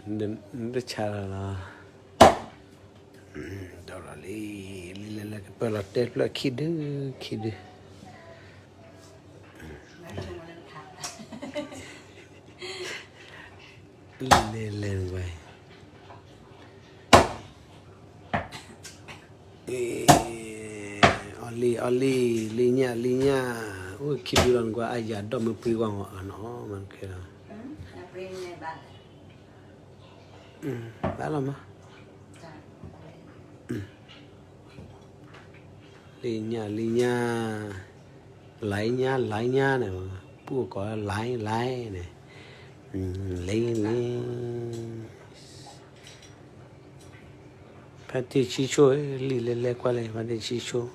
နတဆါလီၤလီၤ. ဒီးလီၤလံ, လံလဲၤလဲၤကပၢလီၤတဲဖျၢၣ်ခံဒု, ခံဒု. လံလဲၤလဲၤဝဲ, အီလံ အီလံ, လံညၣ် လံညၣ်, အိၣ်ခံဒုလီၤနကွၢ် အယၤဒီးမုၢ်ပှံၤဝဲအီၤနီၤ မၤနကဲလီၤ. ဘၣ်လီၤမး, လံညၣ် လံညၣ်, လံညၣ်လံညၣ်န့ၣ်, ပူၣ်ကိးလံလံန့ၣ်, လံလံ. ဖဲတ့ၢ်ဆံဆိၣ် လံလဲၤလဲၤကွၢ်လံ ဖဲတ့ၢ်ဆံဆိၣ်,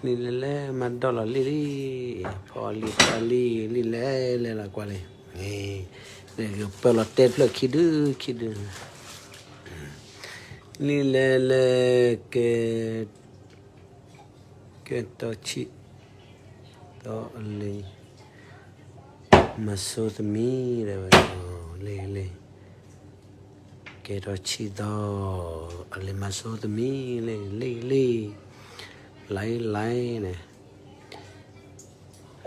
လံလဲၤလဲၤမၤဒီးလီၤလံလံ, ဖီလံဖီလံ, လံလဲၤလဲၤလီၤကွၢ်လံ, ကပၢလီၤတဲဖျၢၣ်ခံဒု ခံဒု, လံလဲၤလဲၤကဲ ကဲထီၣ်ဆံး ဒီးအလံၤ မၤစိသမံၤ တဲဝဲ, လံလံ, ကဲထီၣ်ဆံးဒီး အလံၤမၤစိသမံၤ လံလံလံ, လံလံန့ၣ်,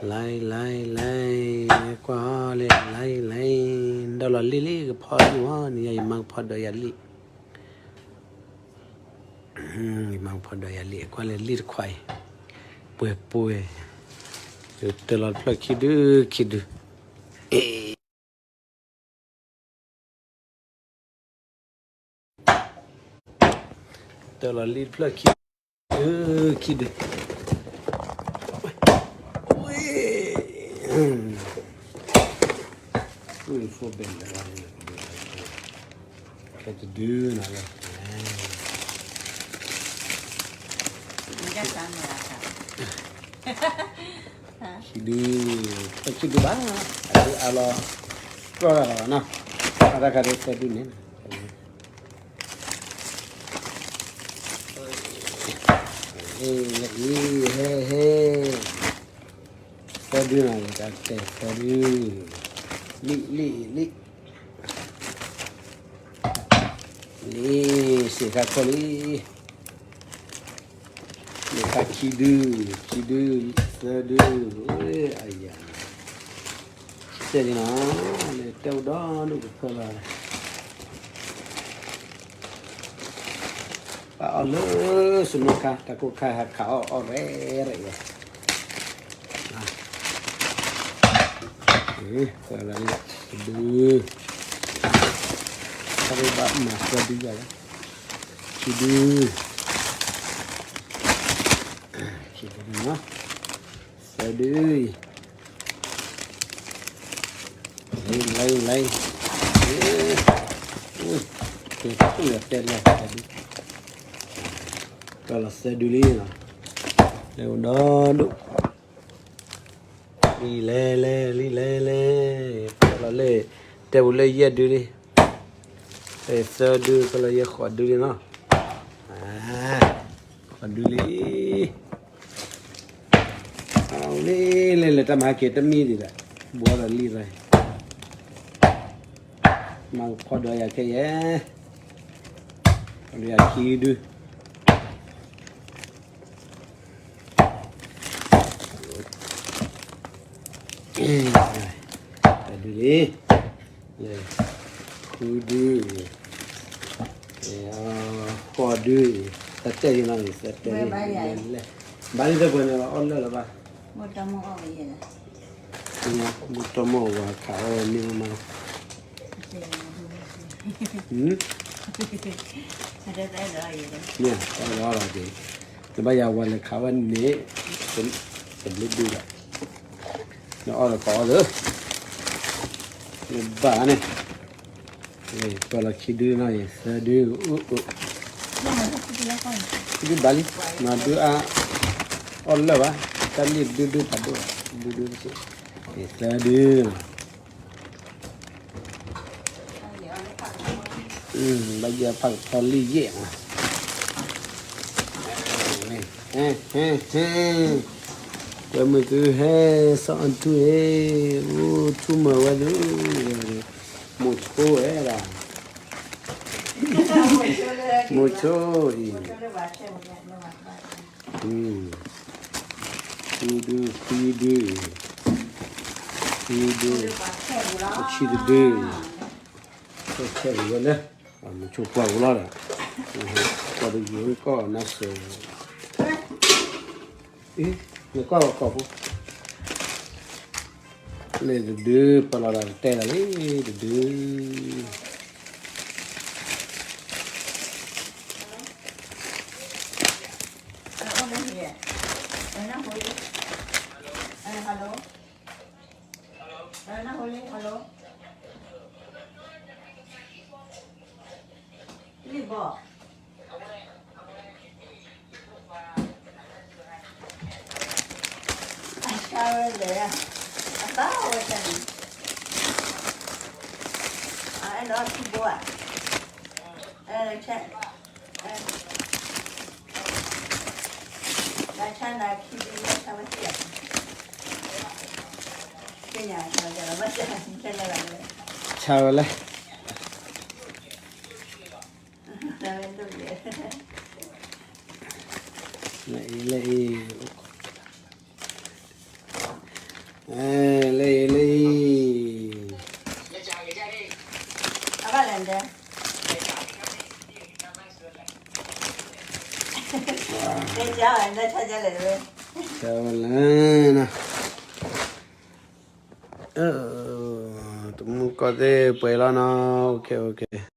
လံလံလံ, ကွၢ်လံ လံလံ, ဒီးလီၤလံလံ ကဖီလံဝဲန့ၣ် ယၤယမါကဖီဒီးယၤလံ ယမါကဖီဒီးယၤလံ ကွၢ်လၢလံတခွးအံၤ, ပှဲၤပှဲၤ, တၢ်လီၤတဖျၢၣ်ခံဒု ခံဒု, တၢ်လီၤလံတဖျၢၣ်ခံဒု ခံဒု, ဝ့ၢ် ဝ့ၢ်ဖိဘဲၣ်လၢ ကဲတဒုနီၤလီၤ, ခံဒု, ခံဒုဘၣ်, အဒုအါလီၤ, တြီတၢ်လီၤနီၤ, အတၢ်ခါဒုသၢဒုန့ၣ်, ဟဲဟဲ, သၢဒုနီၤ ယကတဲသၢဒု, လံ လံ လံ လံ, စ့ၢ်ခါခိၣ်လံ, လံခါခံဒု, ခံဒု, သၢဒု, အယၤ, တဲလံနီၤ, လၢတဲအိၣ်ဒီဒူၣ်ကဖၢလီၤ ပအီၣ်လၢစနိခါ တၢ်ကိၢ်ခါဟးခးအီၣ်အီၣ်ရဲၣ်ရဲၣ်ယဲၢ်, သၢလီၤလံ, တဒု, တၢ်ဘၣ်မၤသၢဒုယၤလီၤ, ခံဒု, ခံဒု, သၢဒု လံ လံ လံ, ကဲထီၣ်တဲလီၤသၢဒု, ကလီၤသၢဒုလံနီၤ, လၢအိၣ်ဒီဒူၣ်, လံလဲၤလဲၤ လံလဲၤလဲၤ, ပလီၤလၢ တဲပူၤလၢယဲၢ်ဒုလံ, သၢဒု ကလီၤယဲၢ်ဃိးဒုလံနီၤ, ဃိးဒုလံ အဝဲလၢလၢတၢ်မၤဟဲက့ၤတမံၤဒံးဒီး ဘှီဒီးလံရၢ်, မၤကဖီဒီးယၤခဲယဲၢ်, ဒီးယၤခံဒု, တဒုလံ, ဃုဒု, ဃိးဒု, သတဲလံနီၤ သတဲလံ, ဘၣ်လံတပှဲၤန့ၣ်လီၤ အီၣ်လၢာ်လၢၤဘၣ်, မုၢ်တမီၢ်ဝဲခးအီၣ်ဝဲန့ၣ်မး, မ့ၢ်အီၣ်လီၤက့ၤ, နဘၣ်ယၤဝဲလဲၤခးဝဲန့ၣ်, တဘျုးဒုဒီး, နအီၣ်လၢကီးအီၣ်လၢ, နဘၣ်န့ၣ် ပၢလီၤခံဒုနီၤ သၢဒု, ဒုဘၣ်လံ, မၤဒုအါ, အီၣ်လၢာ်ဘၣ်, တၢ်လံၣ်ဒုဒုဖးဒိၣ်, ဒုဒု, သၢဒု, ဘၣ်ယဲၢ်ဖးကဖီလံယဲၢ်မး, ဟဲ ဟဲ ဟဲ, ပှဲၤမုာ်သုဟဲ စီၤအထူအံၤ, အိၣ်ထူမၤဝဲဒုး, မိၢ်ဆိဝဲဒၣ်, မိၢ်ဆိအံၤ, ဃုဒု ခွံဒု, ခွံဒု, တဆံတဒု, ဆဲးဝဲလၢ မိၢ်ဆိပှၢ်ပူၤလီၤဒီး, ပှၤတယိၤကီၢ်နါစၢၤ, နကီၢ်လီၤကီၢ်ဖိ, လၢတဒု ပလီၤဒၣ်တတဲလီၤလံ တဒု.ဆါဝဲလဲၣ်, လၢအံၤ လၢအံၤ, လၢအံၤ လၢအံၤ, ဆါဝဲလဲၣ်, တမူကီၢ်သ့ၣ်ပှဲၤလီၤနီၤ, OK OK.